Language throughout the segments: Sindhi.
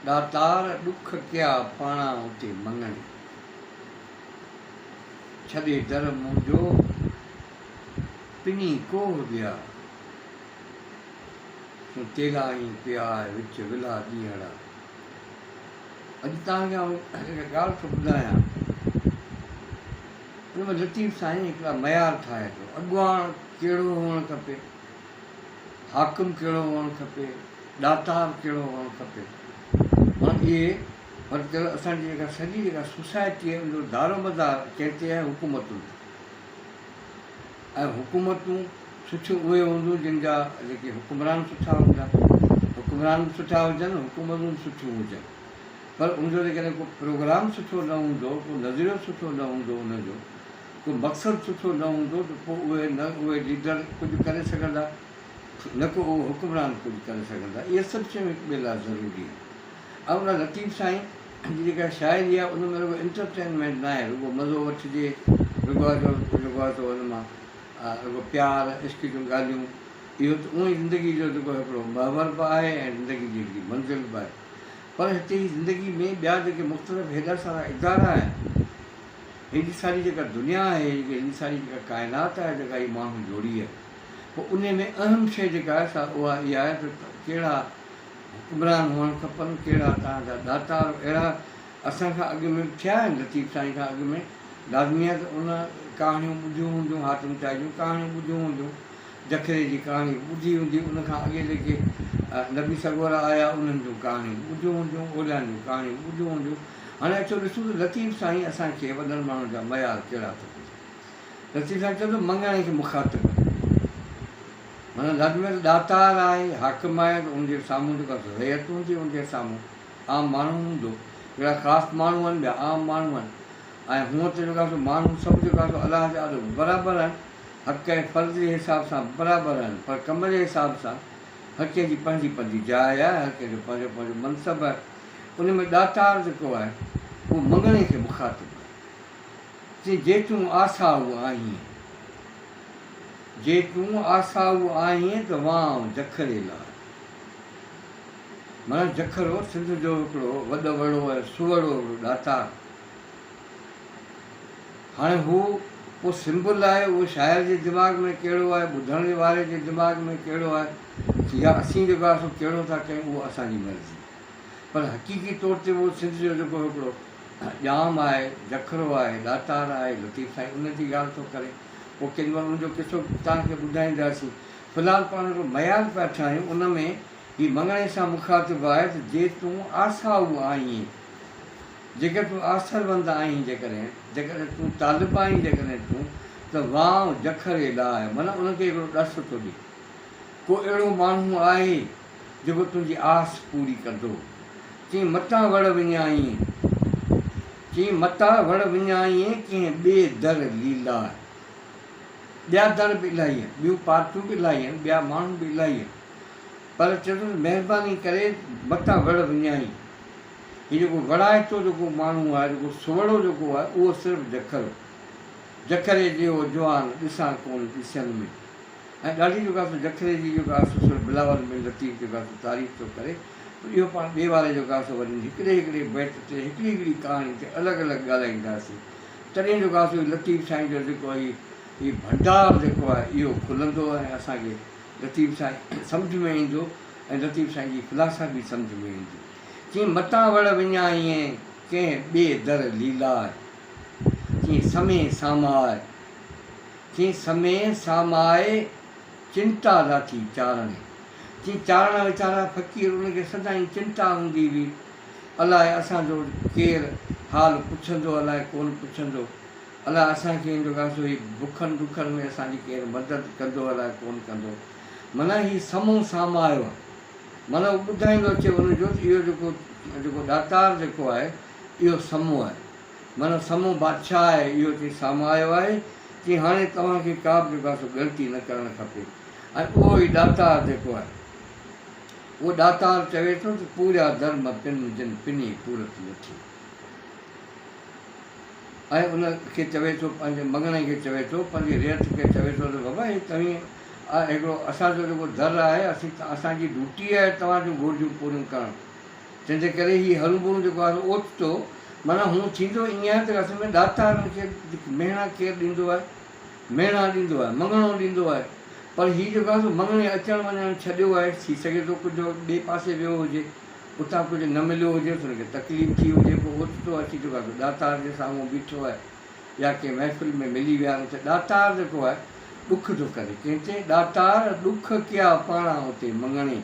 ڏاتار ڏک ڪيا پاڻا اتي مڱڻي. ڇڏي در منهنجو پني ڪوهه ٻيا. تون تيلائين پيا وچ ولها ڏينهڙا. اڄ توهان کي آئون هڪ ڳالهه ٿو ٻڌايان. ان ۾ لطيف سائين هڪڙا معيار ٺاهي ٿو. اڳواڻ ڪهڙو هئڻ کپي، حاڪم ڪهڙو هئڻ کپي، ڏاتار ڪهڙو هئڻ کپي. معنيٰ اهي مطلب اسان جي جيڪا سڄي جيڪا سوسائٽي آهي ان جو دارومدار ڪنهن تي آهي حڪومتن تي. ۽ حڪومتون سٺيون اهي هونديون جن جا جيڪي حڪمران سٺا هوندا. حڪمران به سٺا هجن، حڪومتون به سٺيون هجن. پر ان جو جيڪڏهن ڪو پروگرام سٺو نه هوندو، ڪو نظريو سٺو نه هوندو ان جو، ڪو مقصد سٺو نه هوندو ته پوء اهي نه اهي ليڊر ڪجهه ڪري سگهندا نه ڪو اهو حڪمران ڪجهه ڪري سگهندا. اهي سڀ شيون هڪ ٻئي لاء ضروري آهن. ۽ ان لطيف سائين جي جيڪا شاعري آهي ان ۾ رڳو انٽرٽينمينٽ ناهي، رڳو مزو وٺجي، رڳو جيڪو آهي سو ان مان رڳو پيار عشق جون ڳالهيون، اهو ته اونئن ئي زندگي جو جيڪو هڪڙو محور به آهي ۽ زندگي جي هڪڙي منزل به آهي. پر هتي هي زندگي ۾ ٻيا جيڪي مختلف هيڏا سارا ادارا آهن، هيڏي ساري جيڪا دنيا آهي، هيڏي ساري جيڪا ڪائنات آهي جيڪا هي ماڻهو جوڙي آهي، پوء انهي ۾ اهم شيء جيڪا آهي سا اها اها آهي ته ڪهڙا حڪمران هئڻ کپن، ڪهڙا توهان جا ڏاتار اهڙا اسان کان اڳ ۾ به ٿيا آهن، لطيف سائين کان اڳ ۾ لازمي آهي ته ان ڪهاڻيون ٻڌيون هونديون، حاتم طائي جون ڪهاڻيون ٻڌيون هونديون، جکري جي ڪهاڻي به ٻڌي هوندي، ان کان اڳي جيڪي نبي سڳورا آيا انهن جون ڪهاڻيون به ٻڌيون هونديون، اوليائن جون ڪهاڻيون به ٻڌيون هونديون. هاڻي اچو ڏسون ته لطيف سائين اسان کي وڏن ماڻهن جا معيار ڪهڙا ٿو ٻڌائي. لطيف سائين چوي ٿو مڱڻي کي مخاطب ڪري. معنيٰ لازمي آهي ته ڏاتار آهي، حاڪم آهي ته ان جي سامهون جيڪا رعيت هوندي ان جي سامهون عام ماڻهو هوندو. جهڙا خاص ماڻهو آهن ٻيا عام ماڻهو آهن ۽ هونء ته جيڪو آهي سو ماڻهو سڀ جيڪو آهي سو الله جي آڏو برابر آهن، حق ۽ فرض جي حساب سان به برابر آهن پر ڪم جي حساب سان هر ڪنهن جي پنهنجي پنهنجي جاء آهي، هر ڪنهن جو پنهنجو پنهنجو منصب آهي. ان ۾ ڏاتار جيڪو آهي اهو مڱڻي کي مخاطب آهي. چي جي تون آسائو آهين. جي تون آسائو آهين ته وانء جکري لاء. معنيٰ جکرو سنڌ جو هڪڙو وڏ وڙو ۽ سوئڙو هڪڙو ڏاتار. هاڻي هو ڪو سمبل آهي اهو شاعر جي دماغ ۾ ڪهڙو آهي، ٻڌڻ واري جي دماغ ۾ ڪهڙو آهي يا اسين جيڪو آهي سو ڪهڙو ٿا ڪيون اهو اسان جي مرضي. پر حقيقي طور تي اهو سنڌ جو جيڪو هڪڙو ڄام آهي، جکرو آهي، ڏاتار آهي، لطيف سائين ان جي ڳالهه ٿو ڪري. پوء ڪيڏي مهل ان جو قصو توهان کي ٻڌائينداسين. في الحال پاڻ هڪڙو معيار پيا ٺاهيون، ان ۾ هي مڱڻي سان مخاطب آهي ته جي تون آسائو آهين، جيڪڏهن تون آسروند آهين، جيڪڏهن، جيڪڏهن تون طالب آهين، جيڪڏهن تون، ته وانء جکري لاء، معنيٰ ان کي هڪڙو ڏس ٿو ڏي. ڪو اهڙو ماڻهو آهي جيڪو تنهنجي آس پوري ڪندو. چيائين، متان وڙ وڃائين. چيائين، متان وڙ وڃائين ڪنهن ٻئي در ليلا. ٻيا در به الاهي آهن، ٻيون پارٽيون به الاهي آهن، ٻيا ماڻهو به الاهي آهن، پر چئي ٿو ته مهرباني ڪري متان وڙ وڃائين. هي جيڪو وڙائتو جيڪو ماڻهو آهي، جيڪو سوڙهو جيڪو آهي، اهو صرف جکرو. جکري جيهو جوان، ڏسان ڪونه ڏسين ۾. ۽ ڏاڍي جيڪو آهي سو جکري جي جيڪو آهي سو سر بلاول بن لطيف جيڪو آهي سو تعريف ٿو ڪري پر اهو پاڻ ٻئي واري جيڪو آهي سو وري هڪڙي هڪڙي بيت تي هڪڙي هڪڙي ڪهاڻي تي الڳ الڳ ڳالهائينداسين تڏهن جيڪو آهي سو لطيف سائين جو جيڪو هي هي ڀنڊار جيڪو آهي اهو کلندو ۽ اسان کي لطيف سائين سمجهه ۾ ايندو ۽ لطيف سائين جي فلاسافي سمجهه ۾ ايندي چيائين متان وڙ وڃائين ڪنهن ٻئي در ليلاء چيائين سمي ساماء چين سمي سامائي چنتا لاٿي چارڻي. چين چارڻا ويچارا فقير ان کي سدائين چنتا هوندي هئي الائي اسان جو ڪير حال پڇندو الائي ڪونه پڇندو الائي اسان کي جو ڪا سو هي بکن ڏکن ۾ اسان جي ڪير مدد ڪندو الائي ڪونه ڪندو معنيٰ هي سمو سامايو آهي معنيٰ هو ٻڌائيندو اچي ان جو ته اهو جيڪو جيڪو ڏاتار جيڪو آهي اهو سمو آهي. معنيٰ سمو بادشاهه آهي، اهو چئي سامهون آيو آهي، چي هاڻي توهان کي ڪا به جيڪو آهي سو ڳڻتي نه ڪرڻ کپي ۽ اهو ئي ڏاتار جيڪو آهي، اهو ڏاتار چوي ٿو ته پوريا درم پن جن پني پورت نه ٿي. ۽ ان کي چوي ٿو پنهنجي مڱڻي کي چوي ٿو، پنهنجي رعيت کي چوي ٿو ته بابا هي توهين هڪڙو اسان جو جيڪو در آهي، اسين اسان جي ڊيوٽي آهي توهان جون گهرجون پوريون ڪرڻ. تنهن جي ڪري هي هرون ڀرون جيڪو آهي سو اوچتو معنيٰ هون ٿيندو ائين آهي ته اصل ۾ ڏاتارن کي مهڻا ڪير ڏيندو آهي؟ مهڻا ڏيندو آهي، مڱڻو ڏيندو آهي. پر هي جيڪو آهي سو مڱڻي اچڻ وڃڻ ڇڏيو آهي، ٿي سگهي ٿو ڪجهه وقت ٻئي پاسي ويو هجي، اتان ڪجهه نه مليو هجيس، هن کي تڪليف ٿي هجي، پوء اوچتو اچي جيڪو آهي سو ڏاتار جي سامهون بيٺو آهي يا ڪنهن محفل ۾ ملي ويا آهن ته ڏاتار جيڪو آهي ڏک ٿو ڪري ڪنهن تي، ڏاتار ڏک ڪيا پاڻان اتي مڱڻي.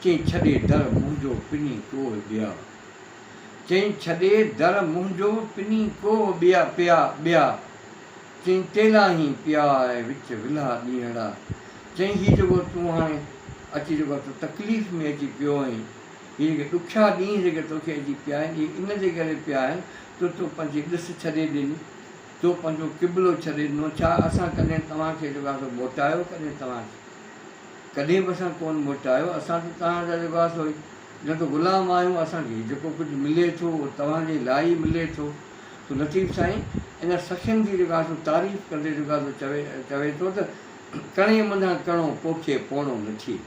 چئين ڇڏي در منهنجو پني ڪوهه ٻيا. چئين ڇڏي در منهنجو پني ڪوهه ٻيا پيا ٻيا. چئين تيلاهين پيا آء وچ ولها ڏينهڙا. چئين هي جيڪو تون هاڻي اچي جيڪو تون تڪليف ۾ اچي پيو آهين، هي جيڪي ڏکيا ڏينهن جيڪي توکي اچي پيا آهن، اهي ان جي ڪري پيا آهن جو تو پنهنجي ڏس ڇڏي ڏني، تو پنهنجو قبلو ڇڏي ڏنو. ڇا اسان ڪڏهن توهان کي جيڪو آهي سو موٽايو؟ ڪڏهن توهان کي. ڪڏهن به اسان ڪونه موٽايو، اسان ته توهان جا جيڪو آهي سو نه ته غلام آهيون، اسان کي جيڪو ڪجهه ملي ٿو اهو توهان جي لاء ئي ملي ٿو. سو لطيف سائين ان سخين جي جيڪو آهي سو تعريف ڪندي جيڪو آهي سو چوي چوي ٿو ته ڪڻي منجهان ڪڻو پوکي پوڻو نه ٿئي،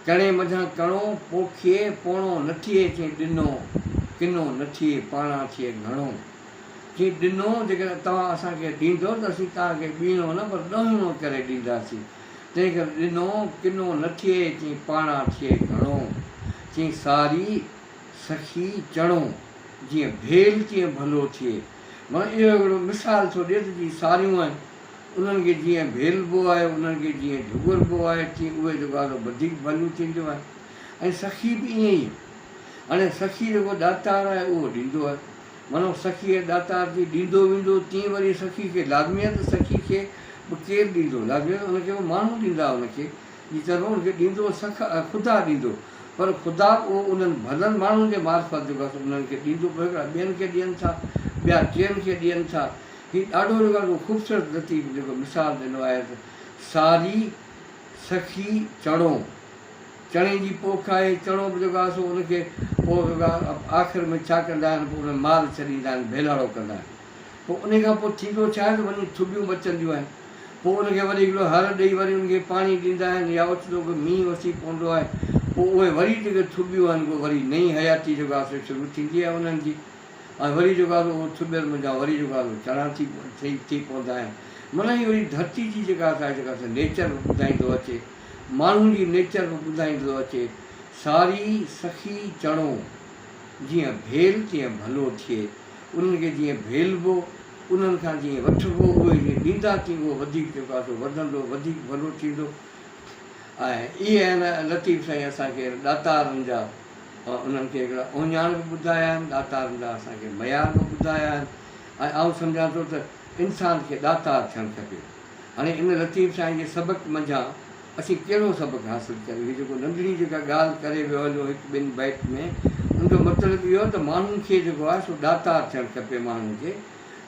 ڪڻي منجهان ڪڻو پوکي پوڻو نه ٿئي، چئين ڏنو ڪنو نه ٿئي پاڻان ٿئي گهڻو. چي ڏنو، جيڪڏهن توهان اسان کي ڏيندؤ ته اسين توهان کي ٻيڻو نه پر ڏهوڻو ڪري ڏينداسين. تنهن ڪري ڏنو، ڪنو نه ٿئي، چي پاڻان ٿئي گهڻو. چي ساري سخي چڻو، جيئن ڀيل تيئن ڀلو ٿئي. معنيٰ اهو هڪڙو مثال ٿو ڏئي ته جيئن ساريون آهن، انهن کي جيئن ڀيلبو آهي، انهن کي جيئن جهڳربو آهي، تيئن اهي جيڪو آهي سو وڌيڪ ڀليون ٿينديون آهن ۽ سخي به ائين ئي. هاڻي سخي جيڪو ڏاتار آهي، اهو ڏيندو آهي. معنيٰ سخي ۽ ڏاتار جيئن ڏيندو ويندو تيئن وري سخي کي لازمي آهي ته سخي کي به ڪير ڏيندو؟ لازمي آهي ته ان کي به ماڻهو ڏيندا ان کي جي طرفان ان کي ڏيندو سخ ۽ خدا ڏيندو پر خدا به اهو انهن ڀلن ماڻهن جي معرفت جيڪو آهي سو انهن کي ڏيندو پوء هڪڙا ٻين کي ڏين ٿا ٻيا ٽين کي ڏين ٿا هي ڏاڍو جيڪو آهي سو خوبصورت لطيف جيڪو مثال ڏنو آهي ته ساري سخي چڻو چڻي جي پوک آهي، چڻو به جيڪو آهي سو ان کي پوء جيڪو آهي آخر ۾ ڇا ڪندا آهن پوء ان ۾ مال ڇڏيندا آهن، ڀيلاڙو ڪندا آهن. پوء انهي کان پوء ٿيندو ڇا آهي ته وڃي ٿٻيون بچنديون آهن. پوء ان کي وري هڪڙو هر ڏئي وري ان کي پاڻي ڏيندا آهن يا اوچتو ڪو مينهن وسي پوندو آهي پوء اهي وري جيڪي ٿٻيون آهن اهي وري نئين حياتي جيڪو آهي سو شروع ٿيندي آهي انهن جي ۽ وري جيڪو آهي سو اهو ٿٻيل منجهان وري جيڪو آهي سو چڻا ٿي ٿي پوندا آهن. معنيٰ هي وري ڌرتي جي جيڪا آهي جيڪا سو نيچر به ٻڌائيندو اچي. ماڻهو جي نيچر به ٻڌائيندو ٿو اچي، ساري سخي چڻو، جيئن ڀيل تيئن ڀلو ٿئي. انهن کي جيئن ڀيلبو، انهن کان جيئن وٺبو، اهي جيئن ڏيندا تيئن اهو وڌيڪ جيڪو آهي سو وڌندو، وڌيڪ ڀلو ٿيندو. ۽ اهي آهن لطيف سائين اسان کي ڏاتارن جا انهن کي هڪڙا اهڃاڻ به ٻڌايا آهن، ڏاتارن جا اسان کي معيار به ٻڌايا آهن ۽ آئون سمجهان ٿو ته انسان کي ڏاتار ٿيڻ کپي. هاڻي ان لطيف سائين جي سبق منجهان اسين ڪهڙو سبق حاصل ڪريون؟ هي جيڪو ننڍڙي جيڪا ڳالهه ڪري ويو هليو هڪ ٻن بيت ۾ ان جو مطلب اهو ته ماڻهن کي جيڪو آهي سو ڏاتار ٿيڻ کپي ماڻهن کي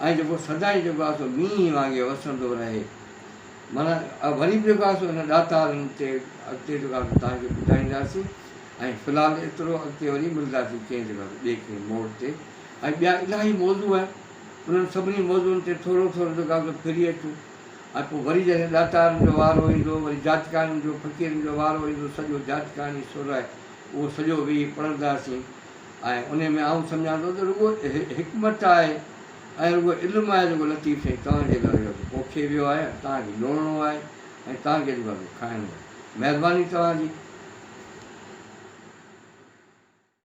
۽ جيڪو سدائين جيڪو آهي سو مينهن وانگي وسندو رهي معنيٰ وري به جيڪو آهي سو ان ڏاتارن تي اڳتي جيڪو آهي سو توهان کي ٻڌائينداسين ۽ في الحال ايترو اڳتي وري ملنداسين ڪنهن جيڪو آهي سو ٻئي ڪنهن موڙ تي ۽ ٻيا الاهي موضوع آهن انهن سڀني موضوعن تي ٿورو ٿورو جيڪو آهي سو ڦري اچون ۽ پوء وري جڏهن ڏاتارن جو وارو ايندو، وري جاتڪاڻين جو، فقيرن جو وارو ايندو، سڄو جاتڪاڻي سر آهي، اهو سڄو ويهي پڙهنداسين ۽ انهي ۾ آئون سمجهان ٿو ته رڳو حڪمت آهي ۽ رڳو علم آهي جيڪو لطيف سائين توهان جي لاء اهو پوکي ويو آهي ۽ توهان کي لوڻڻو آهي ۽ توهان کي جيڪو آهي سو کائڻو آهي. مهرباني توهان جي.